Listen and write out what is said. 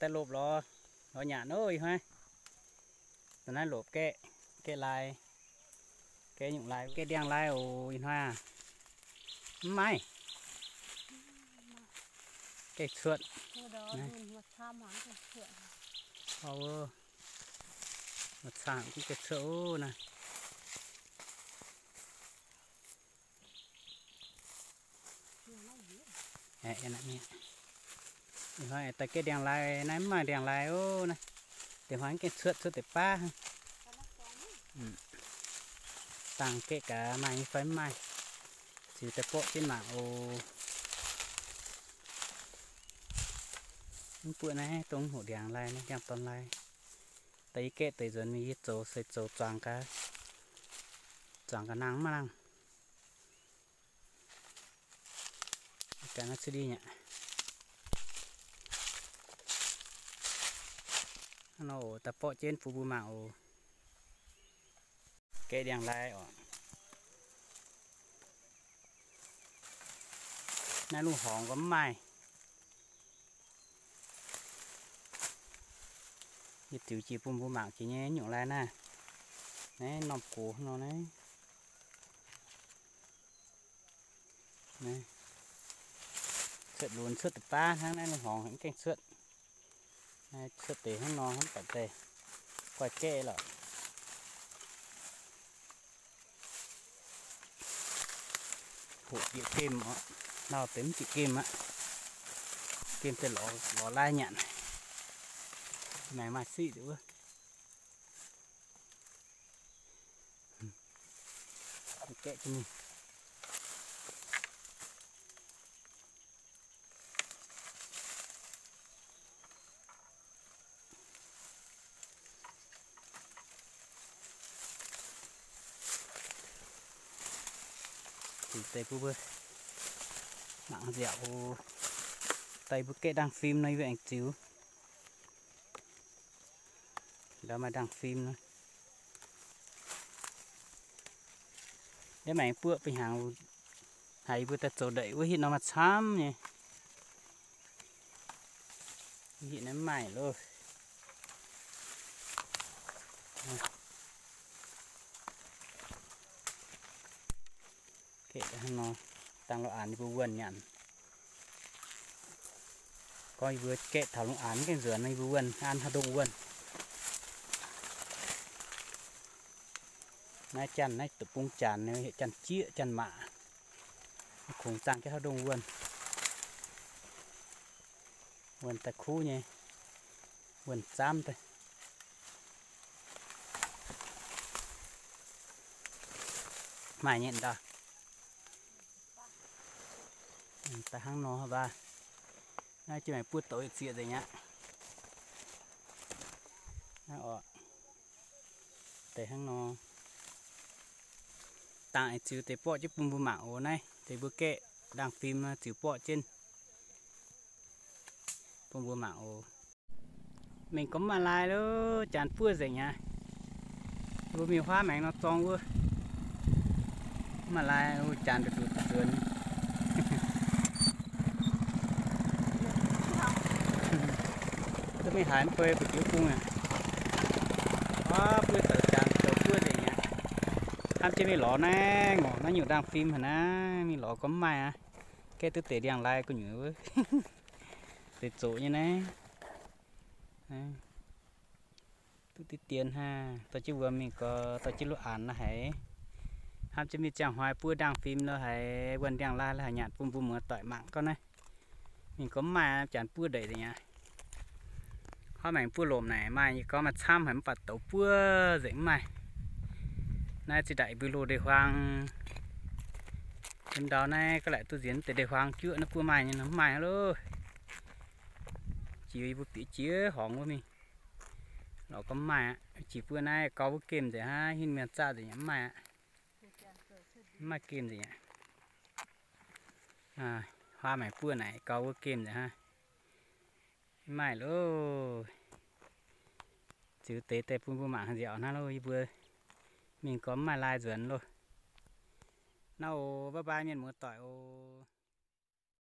Daaih lopc lorz, lorz nyanc oc ih hnoi. Da'naaiv lopc gaeqv, gaeqv lai, gaeqv nyungc lai, gaeqv ndiangx lai oc ih hnoi aac. Mv maaih. Gaeqv cuotv. Maaih cangx gaeqv cuotv oc naaiv. Ih hnoi daaih gaeqv ndiangx lai, naaiv mv maaih ndiangx lai oc naaiv. Deix hnoi gaeqv cuotv, cuotv deix baav. Dangh gaeqv gaax maaih nyei fai mv maaih. Ziux daaih borqv jienv mangc oc. Mv buoqv naaiv dongh hoqc ndiangx lai, ndiangx dorn lai. Daaih yie gaeqv deix nzuonx mingh yie zoux se zoux zuangx gaax, zuangx gaax nangh mv maaih nangh. Ga'naaiv cuotv ndiev aqv. Hnangv nor oc, daaih borqv jienv bun mbuo mangc oc. Gaeqv ndiangx lai oc. Naaiv lungh horngx gorngv mv maaih. Yie ziux jiex bun mbuo mangc jiex nyei nyungc lai naaiv. Naaiv norm gox nor naaiv. Cuotv lunx cuotv deix baav hnangv naaiv, lungh horngx mv gaengh cuotv. Cuotv deix hnangv nor hnangv baac deix guaih gaeqv lorqc. Hoqc bieqc gemh oc. Lauh deix mv bieqc gemh aqv. Gemh deix lorz lai nyanc. Maengx maaih siqv deix wuov. Gaeqv jienv mingh. Ziux deix bun mbuo mangc nziaauc oc. Daaih mbuo gaeqv ndaangh fim nor yie mbuo aengx ziux. Ndau maaih ndaangh fim nor. Ndiev maengx buoqv bun hnyangx haiz yie mbuo daaih zoux ndeic wuov hitv nor maaih camv nyei. Hitv naaiv mv maaih loh. Gaeqv hnangv nor, dangh lungh aanx yie mbuo wuonh nyanc. Gorngv yie mbuo gaeqv taux lungh aanx mv gaengh nzuonx nor, yie mbuo wuonh an haaix ndongh wuonh. Naaiv janx, naaiv deic-bung janx, heuc janx-jieqv, janx-maac. Kungx zaangh jienv haaix ndongh wuonh. Wuonh daaih kuv nyei, wuonh zaamv daaih. Maaih nyei ndau. Daaih hnangv nor haaix baac. Naaiv jiex maengx buov douz yietc zieqc nzengc aqv. Naaiv oc. Deix hnangv nor. Dangh ziux deix borqv jienv bun mbuo mangc oc. Naaiv deix mbuo gaeqv ndaangh fim ziux borqv jienv bun mbuo mangc oc. Mingh gorngv maaih lai lo, janx buov nzengc aqv. Mbuo mingh huaav maengx nor zorng wuov. Maaih lai, janx nduqc nduqc nzuonx. Duqv mingh haaix mv bui mbu'ndiev bung aqv. Wuov buov zoux janx zoux buov nzengc aqv. Hnamv jienv mingh lorz naaiv ngorc naaiv nyungc ndaangh fim haic naaiv, mingh lorz gorngv mv maaih aqv. Gaeqv duqv deix ndiangx-lai gu'nyuoz wuov. Deix zoqc nyei naaiv. Duqv diqv dien hnangv, dorh jienv wuom mingh gau, dorh jienv luv aanx la'haiz. Hnamv jienv mingh ziangh hnoi buov ndaangh fim la'haiz, wuonh ndiangx-lai la'haiz nyanc bun mbuo muoz-doic mangc gau naaiv. Mingh gorngv mv maaih, janx buov ndeic nzengc aqv. Huaav maengx buov lomc naaic maaih, yie gorngv maaih camv haic mv baac douz buov nzengc mv maaih. Naaiv zinh ndaangc yie mbuo loz ndeic-huaang, ndau naaiv ga'laaic duqv nziex deix ndeic-huaang juoqv naaiv buov maaih nyei nor mv maaih loh. Jiex yie mbuo bieqc jiex horngz wuov mingh. Lorz gorngv mv maaih aqv. Jiex buov naaiv gau wuov gemh nzengc hnangv, hinv mienh zaqv nzengc aqv, mv maaih aqv. Mv maaih gemh nzengc aqv. Huaav maengx buov naaic gau wuov gemh nzengc hnangv. Mv maaih loh. Ziux deix daaih bun mbuo mangc nziaauc hnangv loh, yie mbuo mingh gorngv mv maaih lai nzuonx loh. Naaiv oc, bye bye mienh muoz-doic oc.